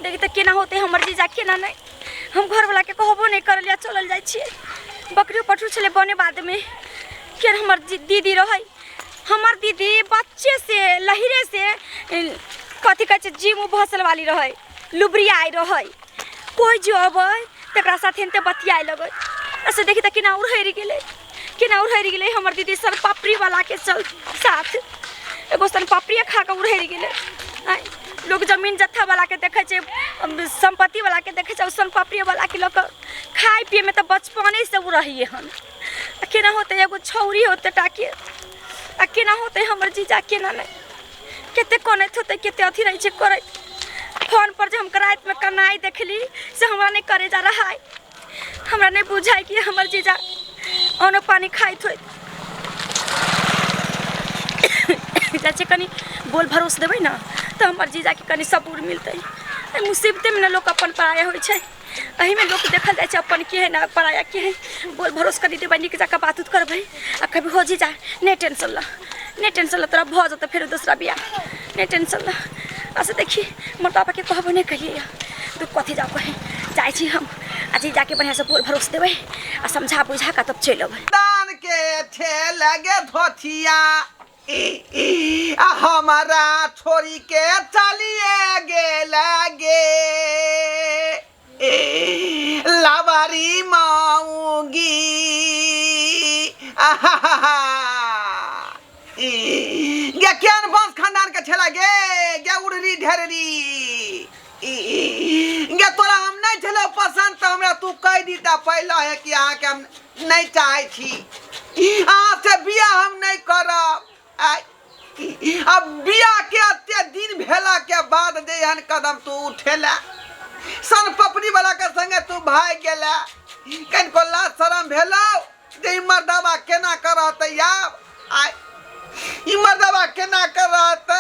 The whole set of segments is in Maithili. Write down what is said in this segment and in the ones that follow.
देखी तऽ केना होतै हमर जीजा केना नहि हम घरवलाके कहबो नहि करलियै चलल जाइ छियै बकरियो पठरू छलै बने बादमे केर हमर दीदी रहै हमर दीदी बच्चे से लहिरे से कथी कहै छै जीव भसल वाली रहै लुबरियाइ रहै कोइ जो अबै तकरा साथे एनते बतियाए लगै ऐसे देखी तऽ केना उड़हरि गेलै केना उड़हरि गेलै हमर दीदी सन पापड़ी वाला के चल साथ एगो सन पापड़िए खा कऽ उड़हरि गेलै आँय लोक जमीन जत्था वाला के देखै छै सम्पत्ति वाला के देखै छै ओ सन पापड़ी वाला के लऽ कऽ खाय पियैमे तऽ बचपने से ओ रहिए हन आ केना होतै एगो छौरी होतै टाके आ केना होतै हमर जीजा केना नहि कते कनैत होतै कते अथी रहै छै करैत फोन पर जे हम रातिमे कनाइ देखली से हमरा नहि करे जा रहा है हमरा नहि बुझाइ कि हमर जीजा अन्न पानी खाइत होइत जाइ छै कनि बोल भरोस देबै ने तऽ हमर जीजाके कनि सबूर मिलतै एहि मुसीबतेमे ने लोक अपन पराया होइ छै एहिमे लोक देखल जाइ छै अपन के है ना पराया के है बोल भरोस कनि देबै नीक जकाँ बात उत करबै आ कहबै हो जीजा नहि टेंशन ल नहि टेंशन ल तोरा भऽ जेतौ फेरो दोसरा बियाह नहि टेंशन ल अच्छा देखी हमर पापाके कहबो नहि कहिए तू कथी जाओ कहे जाइ छी हम आ जीजाके बढ़िआँसँ बोल भरोस देबै आ समझा बुझा कऽ तब चलि अबै दान के ठेल गे धोथिया आ हमारा छोड़ी के चलिए गेल गे लावारी माऊगी आहा गे केहन वंश खानदान के छला गे गे उड़री ढेररी गे तोरा हम नहीं छलो पसंद तऽ हमरा तू कहि दीता पहले है कि अहाँके हम नहीं चाहै छी अहाँ से बियाह हम नहीं करब आइ अब बियाह के एते दिन भेला के बाद जे एहन कदम तू उठेला सन पपड़ी वाला के संगे तू भागि गेला कनिको लाज शरम भेलौ जे ई मर्दबा केना करत आब आइ ई मर्दबा केना करत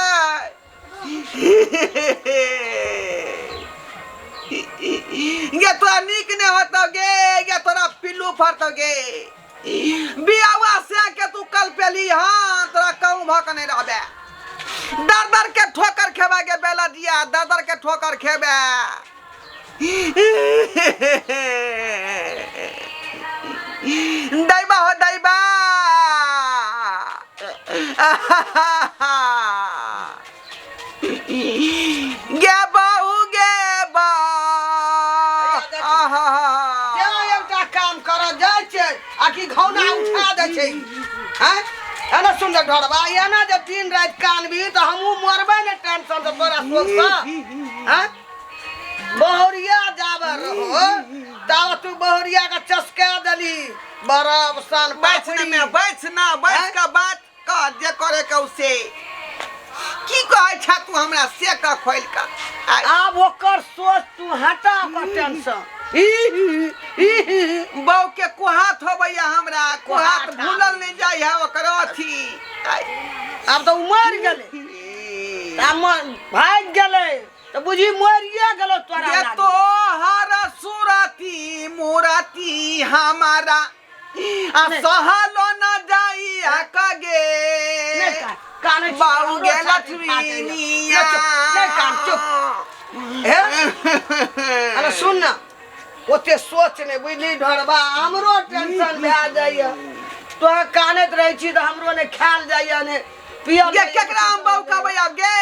गे तोरा नीक नहि होतौ गे गे तोरा पिल्लू फड़तौ गे बियाह से के तू कल पेली हाँ तोरा कहूँ भऽ के नहि रहबे दर दर के ठोकर खेबे गे बेला दिया दर दर के ठोकर खेबे दैबा हो दैबा गे बहू गे बा आहा तें एकटा काम करऽ जाइ छै आ कि घौना उठा दै छै हैं एना सुन ले ढोरबा एना जे दिन राति कानबी तऽ हमहूँ मरबै ने टेंशन से तोरा सोचसँ हैं बहुरिया जाबे रहो ताब तू बहुरिया के चसका देली बरफ सन बैठ ना मैं बैठ ना बैठ हैं? के बात कह जे करे के से की कहै छ तू हमरा से कह खोल के आइ आब ओकर सोच तू हटा ओकर टेंशन बहू के कुहात होबैया हमरा कुहात कुहात। भूलल नहीं जाइ है ओकर अथी आइ। आब तऽ ओ मरि गेलै आब भागि गेलै तऽ बुझी मरिए गेलो तोरा ये लागी। तो हर सुरती मुरती हमारा आ नहीं। सहलो न जाई आ कगे नहीं कान कानै छी, बाऊ हमरो गे छाती फाटैया। लक्ष्मीनिया नहीं चुप नहीं कान चुप हे अरे सुन ना ओते सोच नहि बुझली ढोरबा हमरो टेंशन भए जाइया तोरा कानैत रहै छी तऽ हमरो नहि खायल जाइया नहि पियल गे जाइया। केकरा हम बाऊ कहबै आब गे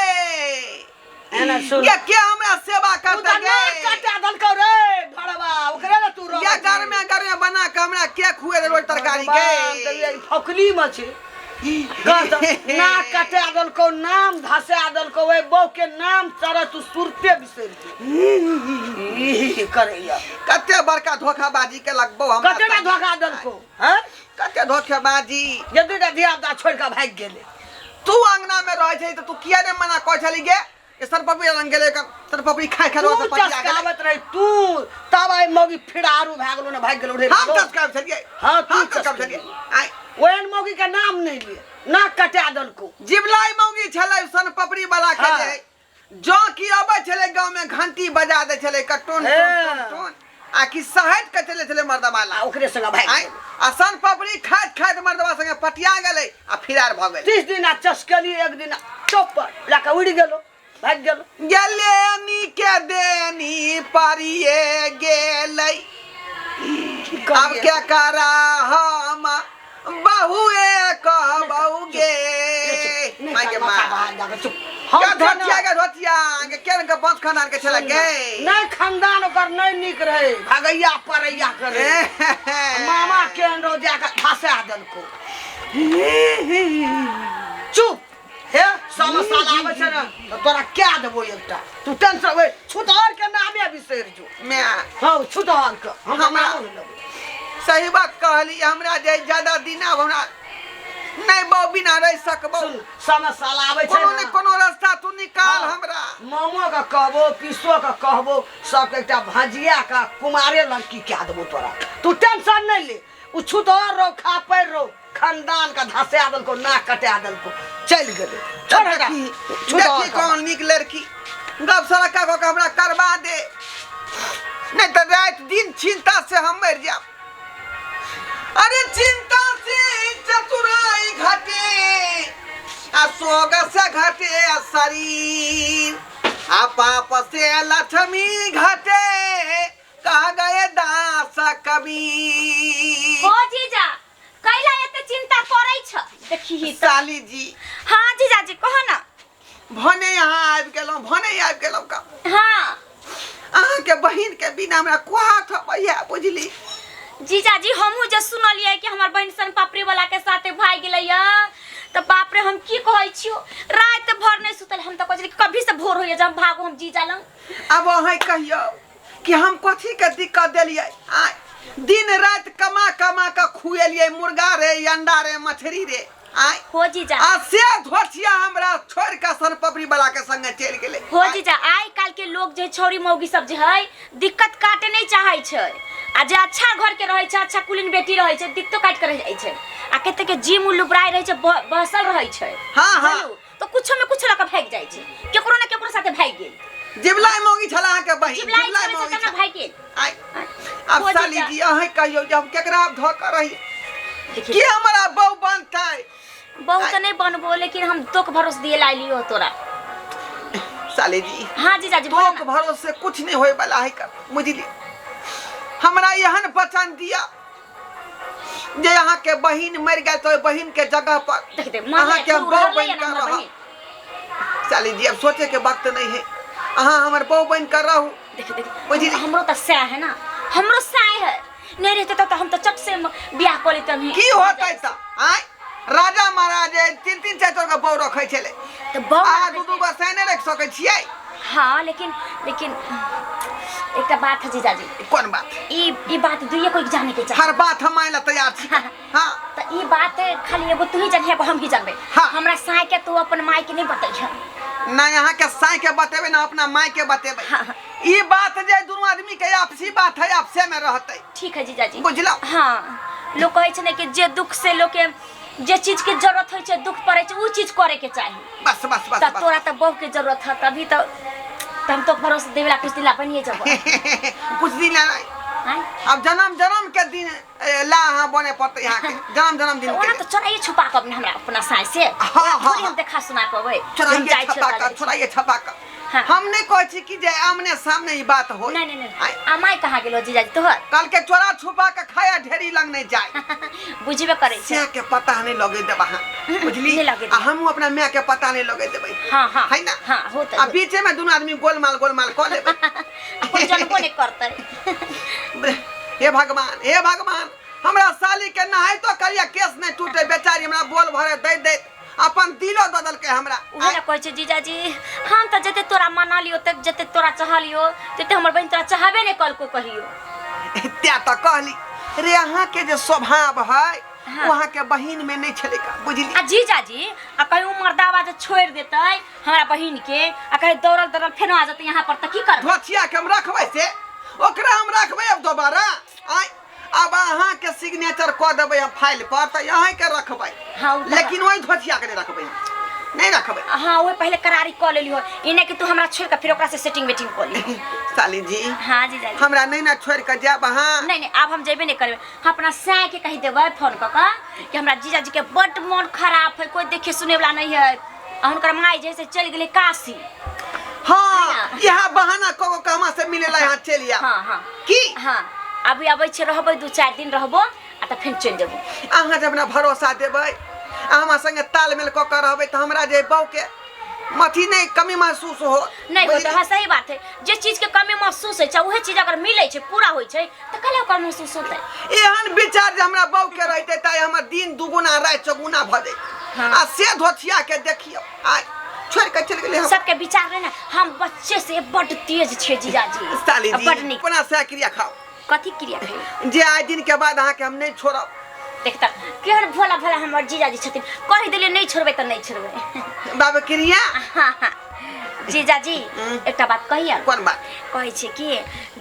एना सुन गे के हमरा सेवा तू करतै तऽ गे नाक कटा देलकौ रे ढोरबा ओकरे ने तू गे रोबै छी। गरमे गरमे बना के हमरा के खुए रोज तरकारी भगवान, तऽ गे ई फौकली में छै कह तऽ नाक कटा देलकौ नाम धसा देलकौ ओहि बहू के नाम चढ़े तू सुरते बिसरि गेल ई करैया कते बड़का धोखाबाजी के लगबौ हमरा कतेटा संगे। धोखा देलकौ हैं कते धोखेबाजी जे दूटा धिया पुता छोड़ि कऽ भागि गेलै तू अंगना में रहै छै तऽ तू किया ने मना कहै छली गे ए सनपपड़ी रंग गेलै एकर सनपपड़ी खाय खाय तू रोज पटिया गेलै चस्काबैत रही तू तब आइ मौगी फिरारू भए गेलो ने भागि गेलो रे हम चस्काबै छलियै हाँ, तू हम चस्काबै चस्केली। छलियै आइ ओहन मौगी के नाम नहि लिए नाक कटा देलको जिबलाई मौगी छलै सनपपड़ी वाला के हाँ। जे जँ की अबै छलै गाँव में घंटी बजा दै छलै कटोन हे। टोन टोन टोन आ कि सहट के चले छलै मर्दवा आ ला ओकरे संगे भागि आइ गेलै। आ सन पपड़ी खाइत खाइत मर्दवा संगे पटिया गेलै आ फिरार भऽ गेलै 30 दिन आ चस्कली एक दिन चौपर लए कऽ उड़ि गेलो भागि गेलो गेलेनी के देनी परिए गेलै। अब क्या करा हम बहुए कहबौ गे माय के माँ। चुप। क्या धोतिया के धोतिया के केन के बंस खानदान के छला गे? नहीं, खानदान ओकर नहीं नीक रहे, भगैया परैया करे। मामा केन रो जाके फंसा देलको। चुप हे, सब साल आबै छै ने तऽ तोरा क्या देबो एकटा, तू टेंशन ओए छुतहर के नामे बिसरि जो। मैं हँ, छुतहर के हम हमरा- नामो नहि लेबै। सही बात कहली। हमरा जे ज्यादा दिन आब हमरा नहीं बहु बिना रह सकबो। सुन, समय साल आबै छै कोनो ने ने कोनो रास्ता तू निकाल। हाँ। हमरा मामो के कहबो, पीसो के कहबो, सबके एकटा भजिया का कुमारे लड़की कए देबो तोरा, तू टेंशन नहीं ले। उ छुतहर रहो, खा पैर रहो, खानदान का धसा देलको, नाक कटा देलको, चलि गेलै। छोड़, हटा। देखी छुतहर देखी के। कौन नीक लड़की गप सड़का कऽ के हमरा करवा दे, नहीं तो रात दिन चिंता से हम मर जाब। अरे चिंता से चतुराई घटे आ सोग से घटे आ शरीर आ पाप से लक्ष्मी घटे, कह गए दास कबीर। हो जीजा, कैला एते चिंता करै छ? देखी त। साली जी। हाँ जीजाजी, कह ना। भने यहाँ आबि गेलहुँ, भने आबि गेलहुँ का। हाँ। अहाँके बहिन के बिना हमरा कुहाथ अबैया, बुझली? जीजाजी, हमहूँ जे सुनलियै कि हमर बहिन सन पापड़ी वाला के साथे भागि गेलै तऽ बाप रे, हम की कहै छियो, राति भर नहि सुतल। हम तऽ कहै छलियै कि कभी से भोर होइए जे हम भागू हम जीजा लंग। आब अहाँ कहियौ कि हम कथी के दिक्कत देलियै? आय दिन राति कमा कमा के खुएलियै मुर्गा रे, अंडा रे, मछली रे, आय। हो जीजा। आ से धोतिया हमरा छोड़ के सन पपड़ी वाला के संगे चलि गेलै। हो जीजा, आइ काल्हि के लोग जे छौरी मौगी सब जे है, दिक्कत काटे नहि चाहै छै। आ जे अच्छा घर के रहै छै, अच्छा कुलीन बेटी रहै छै, दिक्कतो काटि के रहि जाइ छै। आ कते के जिम लुबराइ रहै छै, बहसल रहै छै। हाँ, हाँ। बुझलु? तऽ कुछो में कुछो लऽ कऽ भागि जाइ छै, केकरो ने केकरो साथे भागि गेल। जिबलाई मौगी छला अहाँके बहिन। जिबलाई जिबलाई छलै मौगी से तब ने छला। भागि गेल। आय आब हो साली जीजा। जी, अहाँ कहियौ जे हम केकरा आब धऽ के रही? देखिए। के हमरा बहु बनतै? बहु तऽ नहि बनबो, लेकिन हम तोक भरोस दिए लाइलियो तोरा। साली जी। हाँ जीजाजी, बोलो तोक ना। भरोसे कुछ नहीं होए वाला है कर, बुझली? हमरा एहन वचन दिया जे अहाँ के बहिन मर गए तो बहिन के जगह पर देख दे। अहाँ के हम बहु बन कर हमर रहब। बहिन। साली जी, अब सोचे के वक्त नहीं है, अहाँ हमर बहु बन कर रहू। देख देख। बुझली? हमरो तऽ सैह है ना, हमरो सैह है। नहीं रहते तब तो हम तो चट से बियाह कऽ लेते हम। की होतै तऽ? आय राजा महाराज तीन तीन चारि चारि गो बहु रखै छलै। तऽ बहु अहाँ दू दू गो से नहि रखि सकै छियै? हाँ, लेकिन लेकिन एकटा बात है जीजाजी। कोन बात? ई ई बात दुइये कोई जाने के चाही। हर बात हम मानै ला तैयार छी, हाँ। तऽ ई बात खाली एगो तू ही जानिहे, एगो हम ही जानबै। हाँ। हमरा साय के तू अपन माय के नहीं बतैह। ना यहाँ के साय के बतेबै, ना अपना माय के बतेबै। हाँ। ई बात जे दुनू आदमी के आपसी बात है, आपसे में रहतै। ठीक है जीजाजी। बुझलौ? हाँ, लोग कहै छै ने कि जे दुख से लोग के जे चीज के जरूरत होइ छै, दुख पड़ै छै, उ चीज करे के चाही। बस बस बस। तऽ बस। तोरा तऽ बहु के जरूरत है, तभी तऽ हम तो भरोसा देवे ला कुछ दिन ला बनिए जब। कुछ दिन ला नहीं। आँय? अब जन्म जन्म के दिन ला अहाँ बने पड़तै यहाँ के जन्म जन्म दिन तऽ ओना के तऽ चोराइए छुपा कऽ अपने हमरा अपना साय से हाँ, थोड़ी हाँ। हम देखा सुना पबै। हम चोराइए जाइ छियै छपा तऽ कऽ जाइ छियै। चोराइए छपा कऽ। हाँ। हम नहीं कहै छी कि जे आमने सामने ई बात हो। नहीं नहीं नहीं, आ माय कहाँ गेलो जीजाजी तोहर? कल के चोरा छुपा के खाया ढेरी लंग नहीं जाए। बुझबे करै छै। से के पता नहीं लगे देब अहाँ, बुझली? नहीं लगे आ देब। हमहूँ अपना माय के पता नहीं लगे देबै। हाँ हाँ। है ना? हाँ, होतै। आ बीचे में दुनू आदमी गोलमाल गोलमाल कऽ लेबै। कोई जनबो नहीं करतै। हे भगवान, हे भगवान, हमरा साली के नहाय तो करिया केस नहीं टूटे। बेचारी हमरा बोल भरे दे दे अपन दिलो दऽ देलकै हमरा। उहे ने कहै छै जीजाजी, हम तऽ जते तोरा मानलियो, तऽ जते तोरा चाहलियो, तते हमर बहिन तोरा चाहबे नहीं कलको कहियो। त्या तऽ कहली रे, अहाँ के जे स्वभाव है हाँ। वहाँ के बहिन में नहीं छलै का, बुझली? आ जीजाजी, आ कहीं उ मर्दावा जे छोड़ देतै हमरा बहिन के, आ कहीं दौड़ल दौड़ल फेनो आ जेतै यहाँ पर तऽ की करबै? धोतिया के हम रखबै से ओकरा हम रखबै अब दोबारा? आय अब अहाँ के सिग्नेचर कऽ देबै हम फाइल पर तऽ अहाँ के रखबै। हाँ, उ तऽ- लेकिन ओहि धोतिया के नहीं रखबै हम, नहीं रखबै। हाँ, वही पहले करारी कऽ लेलियो, ई नहीं कि तू हमरा छोड़ के फिर ओकरा से सेटिंग वेटिंग कऽ लियो। साली जी। हाँ जीजाजी। हमरा नहीं ना छोड़ के जायब अहाँ। नहीं नहीं, आब हम जेबे नहीं करबै। हम अपना साय के कहि देबै फोन कऽ कऽ कि हमरा जीजाजी के बड्ड मन खराब है, कोई देखे सुने वाला नहीं है, आ हुनकर माय जे से चलि गेलै काशी। हाँ यहाँ बहाना कगो कहमा से मिलेला यहाँ चलि आ हाँ हाँ की हाँ अभी अबै छियै रहबै 2-4 दिन रहबो आ तऽ फेर चलि जेबो। अहाँ जब ना भरोसा देबै आ हमरा संगे तालमेल कऽ के रहबै तऽ हमरा जे बहू के अथी नहीं कमी महसूस हो नहीं होता। हाँ सही बात है, जे चीज के कमी महसूस होइ छै उहे चीज अगर मिलै छै पूरा होइ छै तऽ कल ओकर महसूस होतै। एहन विचार जे हमरा बहू के रहते तऽ हमर दिन दुगुना राति चौगुना भऽ जैतै। हाँ। आ से धोथिया के देखियौ आ छोड़ के चलि गेलै हम। सबके विचार रहे ना, हम बच्चे से बड तेज छियै जीजाजी। साली जी बड नीक। अपना से क्रिया खाओ। कथी क्रिया खाइ? जे आइ दिन के बाद अहाँके हम नहीं छोड़ब। देखता केहन भोला भोला हमर जीजाजी छथिन, कहि देलियै नहीं छोड़बै तऽ नहीं छोड़बै। बाबा क्रिया। हाँ हाँ जीजाजी एकटा बात कहियै? कोन बात? कहै छै कि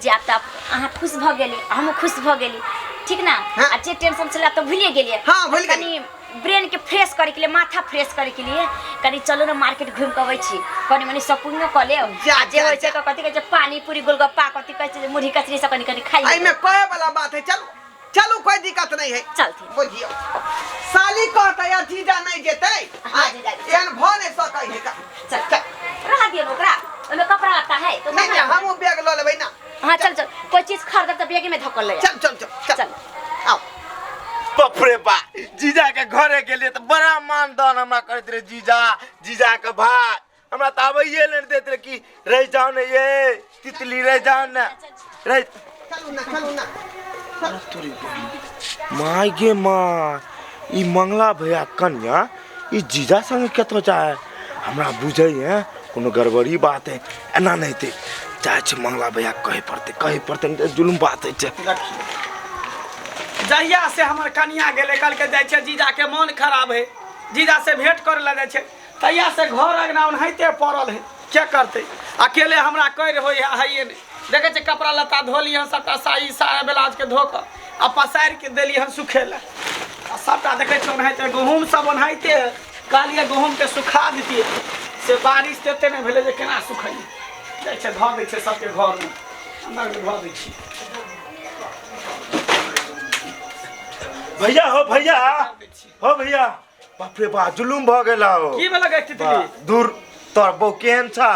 जे आब तऽ अहाँ खुश भऽ गेली हमहूँ खुश भऽ गेली, ठीक ना? हाँ। आ जे टेंशन छलै आब तऽ भूलिए गेलियै। हाँ, भूलि गेलियै। कनि ब्रेन के फ्रेश करे के लिए, माथा फ्रेश करे के लिए कनि चलू ना मार्केट घूम के अबै छी, कनि मनि शॉपिंगो कऽ लेब। जा, आ जे जा, होइ छै जा। कथी कहै छै पानी पूरी गोलगप्पा कथी कहै छै मुरही कचरी सब कनि कनि खाइ लेबै। एहिमे कहे वाला बात है, चलू चलू कोई दिक्कत नहीं है। चलथिन। बुझियौ साली कहतै आ जीजा नहीं जेतै। हाँ, जीजा जी। एहन भऽ नहीं सकै है। चल चल रहा दियौ ओकरा, ओहिमे कपड़ा लत्ता है तो नहीं नहीं हमहूँ बैग लऽ लेबै ना। हाँ चल चल, कोई चीज खरीदब तऽ बैगे में धकल ले। चल चल चल चल चल। आओ। बाप रे बा, जीजा के घरे गेलियै तऽ बड़ा मानदान हमरा करैत रहे जीजा, जीजा के भाय हमरा तऽ आबैये नहि दैत रहे कि रहि जाउ ने ये तितली रहि जाउ ने रहि। चलू ना चलू ना। माय गे माँ, ई मंगला भैया कन्या ई जीजा संगे कतऽ जाए? हमरा बुझै है कोनो गड़बड़ी बात है, एना नहि हेतै। जाइ छै मंगला भैया कहै पड़तै, कहै पड़तै नहि तऽ जुलुम बात होइ छै। जहिया से हमर कनिया गेलै कहलकै जाइ छै जीजा के मन खराब है, जीजा से भेंट करे लए जाइ छै, तहिया से घर अंगना ओनाहिते पड़ल है। के करतै? अकेले हमरा करि होइ है हइए नहि। देखै छै कपड़ा लत्ता धोली हन सबटा साड़ी साया ब्लाउज के धो कऽ आ पसारि के देली हन सुखै लए, आ सबटा देखै छै ओनाहिते गहूँम सब ओनाहिते है। कहलियै गहूँम के सुखा दितियै, से बारिश तऽ एते नहि भेलै जे केना सुखैयै। जाइ छै धऽ दै छै सबके घरमे, अन्दरमे धऽ दै छियै। भैया हो भैया हो भैया, बाप रे बा जुलुम भऽ गेल हो। की भेलै गे तितली? दूर तोहर बहू केहन छौ?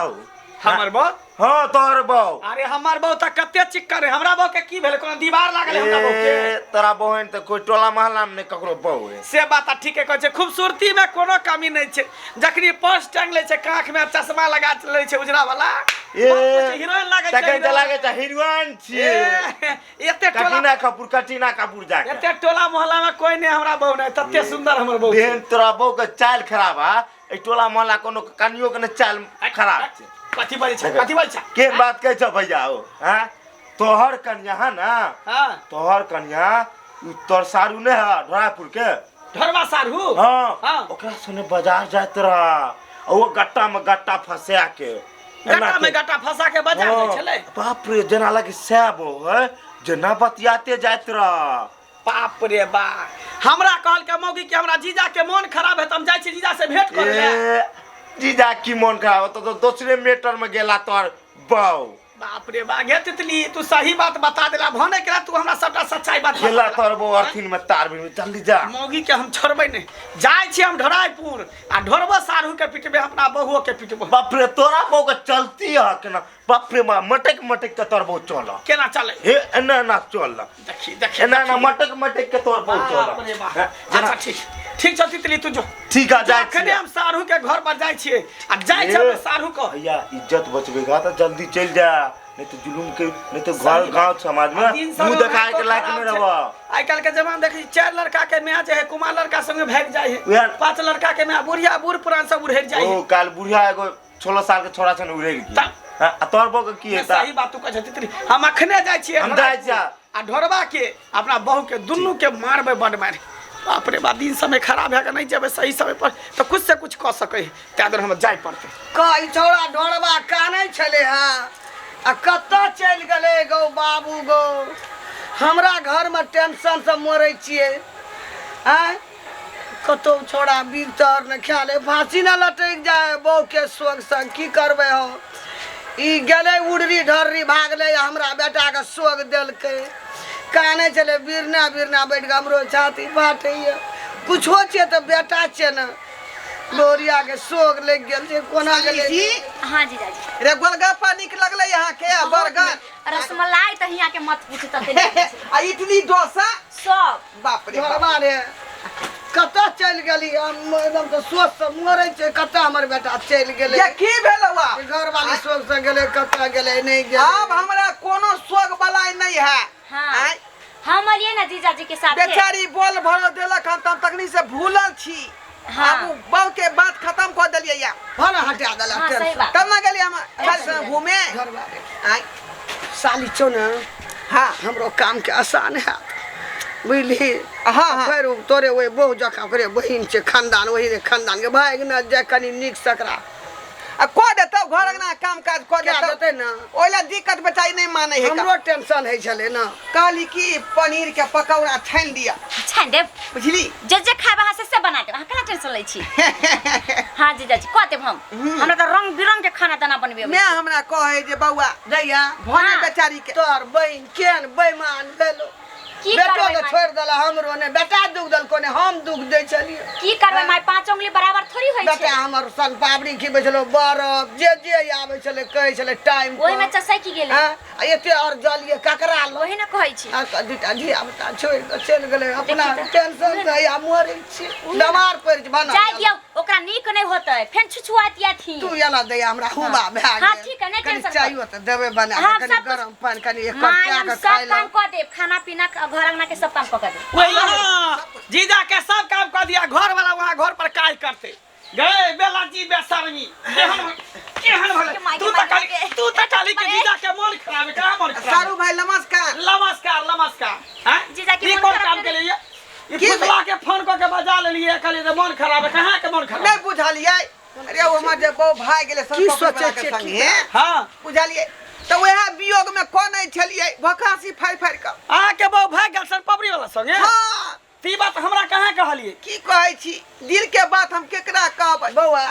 हमर बहू? हाँ तोहर बहू। अरे हमर बहू तऽ कते चिक्कन है, हमरा बहू के की भेलै? कोनो दीवार लागल है हमरा बहू के? तोरा बहन तऽ कोई टोला मोहल्ला में नहि ककरो बहू है। से बात ठीके कहै छै, खूबसूरती में कोनो कमी नहि छै। जखनी पर्स टांग लै छै कांख में चश्मा लगा लै छै उजरा वाला, हीरोइन लागै छै। तखन तऽ लागै छै हीरोइन छियै। एते टोला कटीना कपूर, कटीना कपूर जाके एते टोला मोहल्ला में कोई नहीं हमरा बहू नहीं, तते सुंदर हमर बहू। देहन तोरा बहू के चाल खराब है, एहि टोला मोहल्ला कोनो कनियो के नहि चाल खराब छै। कथी बाजै छै? कथी बाजै छै? के बात कहै छौ भैया हो? हैं तोहर कन्या है ना? हाँ तोहर कन्या उ तोहर सारू नहीं है ढोरापुर के? ढोरबा सारू? हाँ हाँ। ओकरा संगे बाजार जाइत रह आ वो गट्टा में गट्टा फंसा के, गट्टा में गट्टा फंसा के बाजार जाइ छलै। बाप रे जेना लगे सैब है जेना बतियाते जाइत रह। बाप रे बा, हमरा कहल के मौगी के हमरा जीजा के मन खराब है त हम जाइ छी जीजा से भेंट करे ले। जीजा की मन खराब तो दोसरे मैटर में गेला तोहर बहू। बाप रे बा गे तितली, तू सही बात बता देला, भने केला तू हमरा सबटा सच्चाई बात गेला तोहर बहू अर्थिन में तार भी, जल्दी जा। मौगी के हम छोड़बै नहीं, जाइ छी हम ढोराइपुर आ ढोरबो सारू के पिटबे, अपना बहुओ के पिटबो। बाप रे तोरा बहू के चलती है केना? बाप रे मां मटक मटक के तोहर बहू चल। केना चले? हे एना एना चल। देखी देखी एना एना मटक मटक के तोहर बहू चल। बाप रे बाप। अच्छा ठीक ठीक छ तितली, तू जो। ठीक है जाइ अखने हम सारू के घर पर जाइ छियै आ जाइ छै हम सारू के। भैया इज्जत बचबेगा तो जल्दी चल जा, नहीं तो जुलूम के नहीं तो घर गांव समाज में मुंह देखाए के लायक नहीं रहबा। आइ काल्हि के जमाना देखी 4 लड़का के माय जे है कुमार लड़का संगे भागि जाइ है, 5 लड़का के माय बुढ़िया बूढ़ पुरान सब उड़ेर जाइ है। ओ काल बुढ़िया एगो 16 साल के छोरा छन उड़ेर गेल। आ तोहर बहू के की हेता? सही बात तू कहै छथिन, हम अखने जाइ छियै, हम जाइ छियै आ ढोरबा के अपना बहू के दुनू के मारबै बड मारि। बाप रे बा दिन समय खराब है, नहीं जेबै सही समय पर तो कुछ से कुछ कऽ सकै है, ताहि दुआरे हमरा जाय पड़तै। कई छौड़ा ढोरबा कानै छलै हँ आ कतऽ चलि गेलै गौ बाबू गौ? हमरा घरमे टेंशन से मरै छियै आँय, कतौ छौड़ा बीर तर ने खा ले, फांसी न लटकि जाय बहू के शोक से। की करबै हम? ई गेलै उड़री ढर्री भागलै, हमरा बेटाके शोक देलकै। कानै छलै बिरना बिरना बैठ कऽ हमरो छाती फाटैए। कुछो छियै तऽ बेटा छियै ने, बोरिया के शोक लग गेल छै कोना गेलै जी हाँ जीजाजी रे गोलगप्पा नीक लगलै यहाँ के आ बर्गर रसमलाई तऽ हियाँ के मत पूछू तते नीक छै। आ इडली डोसा सब बाप रे बाप। घरबा रे कतऽ चलि गेली हम एकदम तऽ सोच से मरै छै कतऽ हमर बेटा चलि गेलै ये की भेलौ आब घरवाली शोक से गेलै कतऽ गेलै नहि गेलै आब हमरा कोनो शोक बला नहीं है हाँ आँय? हम अलिए ना जीजाजी के साथ बेचारी बोल भरो देलक हन तब तखनी से भूलल छी हाँ। आब उ बहु के बात खत्म कऽ देलियै या भन हटा देलक हाँ सही बात तब ना गेलियै हम खाली संग घूमे घरवा रे आँय साली छौ ने हाँ हमरो काम के आसान हैत बुझली हाँ, हाँ। फेर उ तोरे ओहि बहु जकाँ ओकरे बहिन छै खानदान ओहि रे खानदान के भागि न जाय कनि नीक सकरा आ कऽ देतौ घर अंगना काम काज कऽ कए देतौ देतै ने ओहि लए दिक्कत बेचारी नहि मानै है हमरो टेंशन होइ छलै ने कहली कि पनीर के पकौड़ा छानि दिअ छानि देब बुझली जे जे खायब अहाँ से से बना देब अहाँ केना टेंशन लै छी हाँ जीजाजी कऽ देब हम हमरा तऽ रंग बिरंग के खाना दाना बनबे मैं हमरा कहे जे बौआ दैया भने हाँ। बेचारी के तोहर बहिन केहन बेईमान भेलो की बेटो करबै के माय? छोड़ि देला हमरो ने बेटा दुख देलको ने हम दुख दै छलियै की करबै माय पांच उंगली बराबर थोड़ी होइ बेटा छै हमर सन पापड़ी खिबै छलो बरफ जे जे आबै छलै कहै छलै टाइम ओहि में चसैक गेलै आ एते और जलिए ककरा लग ओही ने कहै छी आ तऽ दूटा धिया पुता छोड़ि कऽ चलि गेलै अपना देखी तऽ। टेंशन से आ मरै छी बीमार पड़ि जेबा ना जाय दियौ ओकरा नीक नहि होतै फेन छुछुआत याथी तू एना दैया हमरा हुबा भए गेल हाँ, ठीक है, नहि कनि टेंशन चायो तऽ देबै बना हाँ, कऽ, कनि सब कुछ- गरम पानि कनि एक कप माय चाय हम कऽ सब खाय काम लए कऽ देब खाना पीना घर अंगना के सब काम कऽ के देब वही हाँ, जीजा के सब काम कर दिया घर वाला वहाँ घर पर काज करते गए बेलाजी बेशर्मी एहन एहन भले के माय के तू माय तो खाली के। तू तो खाली के अरे। जीजा के मन खराब है कहाँ मन खराब सारू भाई नमस्कार नमस्कार नमस्कार हैं जीजा के ई मन कोन खराब काम करे? के लिए ई की फुसला के फोन क के बजा लेलिए कहलिए जे मन खराब है कहाँ के मन खराब नहीं है? बुझलियै अरे ओ हमर जे बहु भाग गेलै की सर सोचै के छियै, की संगे हाँ बुझलियै तऽ वएह वियोग में कनै छलियै भकासी फाड़ि फाड़ि कऽ अहाँ के बहु भाग गेल सर पबरी वाला संगे हाँ ती बात हमरा कहाँ कहलिए की कहै छी दिल के बात हम केकरा कहबै बौआ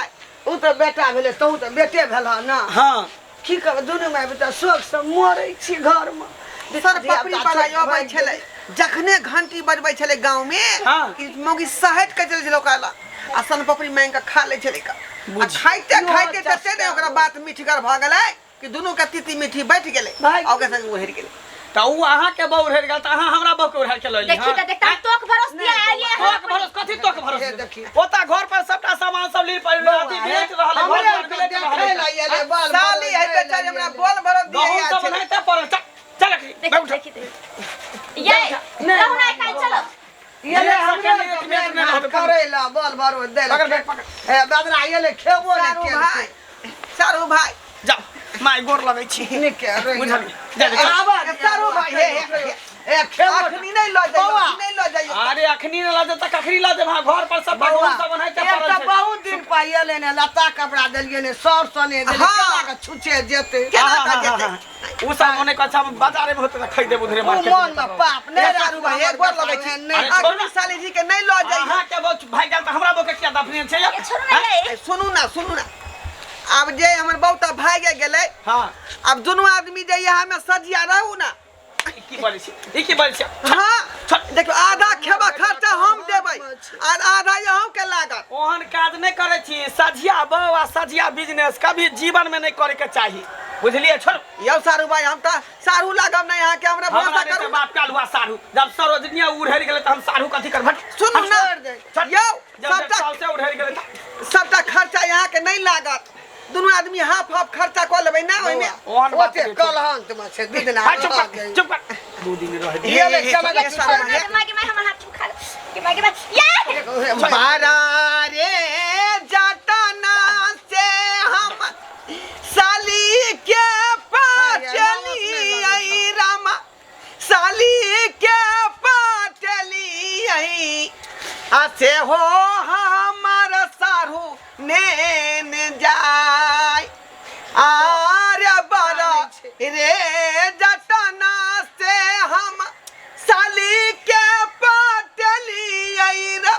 ओ तऽ बेटा भेलै तहु तऽ बेटे भेल ना हाँ की करबै दुनू माय बेटा शोक से मरै छी घरमे सर पपड़ी वाला अबै छलै जखने घंटी बजबै छलै गाँव में हाँ। कि मौगी सहट के चलै छलै ओकरा लग आ सन पपड़ी मांगि कऽ खा लै छलै का आ खाइते इहो खाइते तते ने चस्का ओकरा बात मीठगर भऽ गेलै कि दुनू के तीती मीठी बैठ गेलै भागि आ ओकरा संग उहरि गेलै तऽ उ अहाँ के बहु उड़ेर गेल तऽ अहाँ हमरा बहु के उड़ेर के लऽ देखी तऽ देखता तोक भरोस दिया आइए तोक भरोस कथी तोक भरोस हे देखी। ओता घर पर सबटा सामान सब ली पर अथी बेच रहल है, घर हमरे द्वार बेच रहल देखै है। लए एलै बाल साली है बेचारी हमरा बोल भरत दिया गहूम सब छलै ओनाहिते पड़ल चल चल अखनी देखी बैठ देखी देखी ये रहू ना काल चलो एलै एक हमरे सेकंड, एक मिनट नहि रहत। करै लए बाल भरोस दै पकड़ लए पकड़ पकड़ हे बदरा एलै खेबो नहि सारू केलकै भाई सारू भाई जाओ माय गोर लगै छी नीके रहि बुझलियै जा, जा, चल। आबा सारू भाई हे हे, हे। ए खेबो अखनी नहि लऽ जाइयो बौआ। अखनी नहि लऽ जाइयो अरे अखनी नहि लऽ जेतै कखनी लऽ जेबै घर पर सब बौआ, गहूम सब ओनाहिते एक पड़ल तऽ छै बहुत दिन पाइले ने लत्ता कपड़ा देलियै ने सर सने देलियै हाँ। केना के छुछे जेतै केना हाँ, कऽ हाँ, जेतै? हाँ, उ सब ओने कच्छा बाजारे में होते त खरीदे उधरे ओ मार्केट मन में पाप नहि ए, सारू भाई एक गोर लगै छी नहि अरे छोड़ अखनी ना। साली जी के नहि लऽ जाइयो अहाँ के बहु भाग गेल त हमरा बहु के किया दफने छै ये छोड़ू ना ये ए, सुनू ना सुनू ना आब जे हमर बहु तऽ भागि गेलै हां आब दुनू आदमी जे यहाँ में सजिया रहू ना ई की बोलै छी ई की बोलै छी हाँ छोड़। देखियौ आधा खेबा खर्चा हम देबै आ आधा अहूँ के लागत ओहन काज नहि करै छी सझिया बहु आ सझिया बिजनेस कभी जीवन में नहि करे के चाही बुझलियै छोड़ू यौ सारू भाई हम तऽ सारू लागब नहि अहाँके हमरा हमरा भरोसा नहि तऽ करू बाप काल हुआ साढ़ू जब सरोजनिया उड़ेर गेलै तऽ हम साढ़ू कथी करबै सुनू ना छोड़ि दे। यौ जब सबटा साल से उड़ेर गेलै तऽ सबटा खर्चा अहाँके नहि लागत दुनू आदमी हाफ हाफ खर्चा कऽ लेबै ना ओहिमे ओहन बात ओते नहि छै। कलहंत में छै दू दिना हाय, चुप कर चुप कर दू दिन रह हे, ये ले हे, चला हे, जा सारू भाई, माय के माय हमर हाथ खा के माय के माय ये बारा रे जतना से हम साली के पाचली रामा साली के पाचली आ से हो हमर सारू नेन जाय आरे बारा रे जतना से हम साली के पाटली रे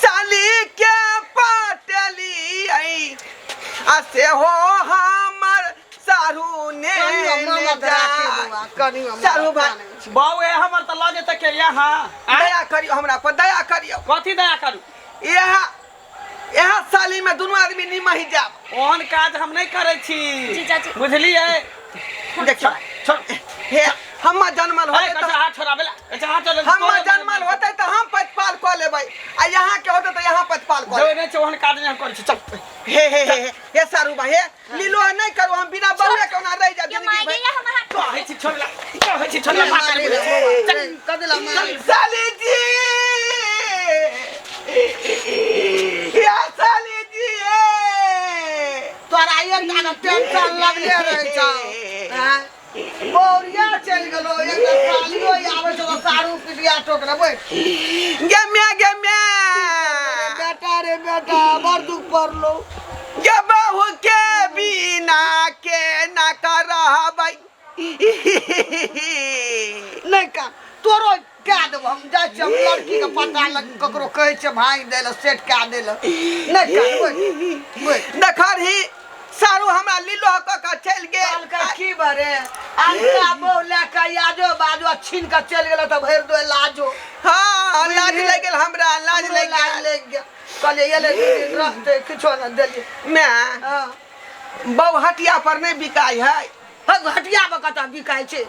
साली के पाटली आ से हो हमर सारू ने कनियो सारू भाई बाऊ ए हमर तऽ लऽ जेतै के यहाँ आँय? दया करियो हमरा पर दया करियो कथी दया करू इएह इएह साली में दुनू आदमी निमहि जाब। ओहन काज हम नहि करै छी। जीजाजी। बुझलियै? देखियौ छोड़। हे हमर जनमल ए, होतै कच्चा तऽ हाथ छोड़ाबे ला, कच्चा हाथ छोड़ा। हमर जनमल होतै तऽ हम प्रतिपाल कऽ लेबै आ यहाँ के होतै तऽ यहाँ प्रतिपाल कऽ जो लेबै। नहि छै ओहन काज नहि हम करै छी। चल। हे हे हे हे सारू भाई, हे लीलो नहीं करू, हम बिना बउए के ओना रहि जाब ये जिंदगी माय भरि। गई हमर हाथ। कहै छी छोड़ ला, कहै छी छोड़ ला, बात मारी करै रे छी। बौआ, रे, कथी ला मारी? साली जी, या साली जी, ए। तोरा एकटा के टेंशन लगले रहै छौ। आँय? बौरिया चलि गेलो, एकटा सालियो आबै छौ तऽ सारू पिटिया टोकरा बैठ। गे म्या, गे म्या। बेटा रे बेटा, बड़ दुख पड़लो। गे बहू के बिना के ना करबै। नहि का तोरो कए देबो हम, जाइ छियै हम लड़की के पता लग ककरो कहै छियै भागि दै लए, सेट कए दै लए। नहि का बैठ बैठ। देखरही सारू हमरा लीलो कऽ कऽ चलि गेल। कहलकै की बरे अनका बहू लए कऽ आजो बाजो छीन कऽ चलि गेल तऽ भरि दो लाजो। हाँ, लाज लागि गेल हमरा, लाज हमरो लागि लाज गेल। लागि गेल। कहलियै एलै 2 दिन रहतै, किछो नहि देलियै। माय, हँ। बहू हटिया पर नहि बिकाइ है। हँ, हटिया पर कतऽ बिकाइ छै?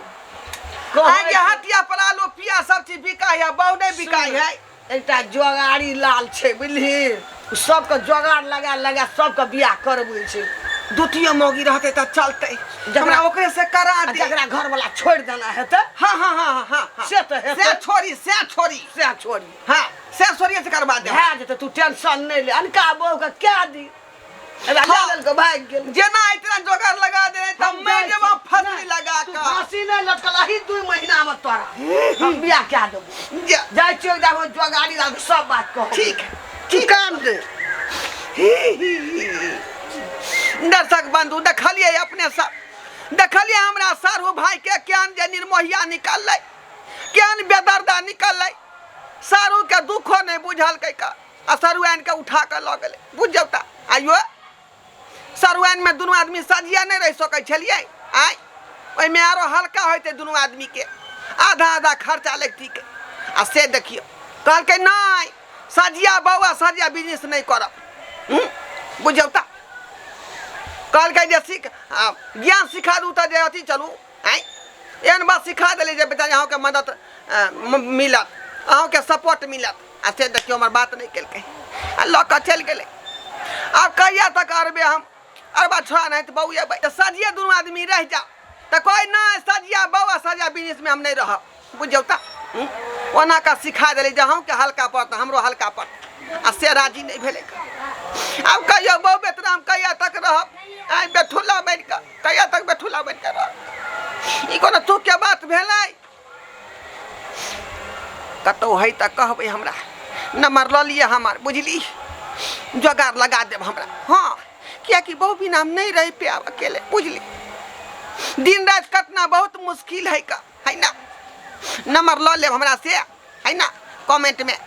आगे हटिया पर आलू पियाज सब चीज बिकाइ है, बहू नहि बिकाइ है। एकटा जोगाड़ी लाल छै बुझलिही, ओ सबके जोगाड़ लगा लगा सबके बियाह करबै छै। द्वितीय मौगी रहतै तऽ चलतै, हमरा ओकरे से करा आ दे। जकरा घरवला छोड़ि देना हेतै। हाँ हाँ हाँ हाँ हाँ। से तऽ हेतै। से छोड़ी, से छोड़ी, सएह छोड़ी। हाँ, से छोड़िए से करवा दे। भए जेतै, तू टेंशन नहि ले। अनका बहूके कए दी हाँ। लए लेलकै, भागि गेल। जेना इतना जोगाड़ लगा दे तऽ हम मैं जाइ जेबा छी। फांसी नहि, लगा तू कऽ। फांसी नहि लटकल, अही 2 महीना में तोरा हम बियाह कए देबो। जाइ छियौ एकदा जोगाड़ी लाल सब बात कहब। ठीक। तू काम दे। दर्शक बंधु देखलियै अपने सब, देखलियै हमरा सारू भाई के केहन जे निर्मोहिया निकललै, केहन बेदर्दा निकललै। सारू के दुखो नहि बुझलकै का, आ सरुआइन के उठा कऽ लऽ गेलै। बुझ जाउ तऽ आइयो सरुआइन में दुनू आदमी सझिया नहि रहि सकै छलियै। आइ ओहिमे आरो हल्का होइतै दुनू आदमी के, आधा आधा खर्चा लगती के। आ से देखियौ कहलकै नहि सझिया बौआ सझिया बिजनेस नहि करब। बुझियौ तऽ कहलकै जे सीख ज्ञान सिखा दू तऽ जे अथी चलू। आँय एहन बात सिखा देली जे बेटा अहूँके मदद मिलत, अहूँके सपोर्ट मिलत। आ से देखियौ हमर बात नहि केलकै आ लऽ कऽ चलि गेलै। आब कहिया तक अरबे हम अरबा छोड़ा नहि तऽ बौआ एबै तऽ सझिए दुनू आदमी रहि जाउ तऽ कहै नहि सझिया बौआ सझिया बिजनेसमे हम नहि रहब। बुझियौ तऽ ओना कऽ सिखा देली जे अहूँके हल्का पड़त हमरो हल्का पड़त। आ से राजी नहि भेलै। आब कहियौ बौ बेतना हम कहिया तक रहब? आइ बेठुला बनि कऽ कहिया तक बेठुला बनि कऽ रहब? ई कोनो तुकके बात भेलै? कतहु है तऽ कहबै हमरा, नम्बर लऽ लिअ हमर, बुझली जोगाड़ लगा देब हमरा। हाँ, कियाकि बहु बिना हम नहीं रह पायब अकेले, बुझली दिन राति कटना बहुत मुश्किल है का, है ना? नंबर लऽ लेब हमरा से, है ना? कमेंट में।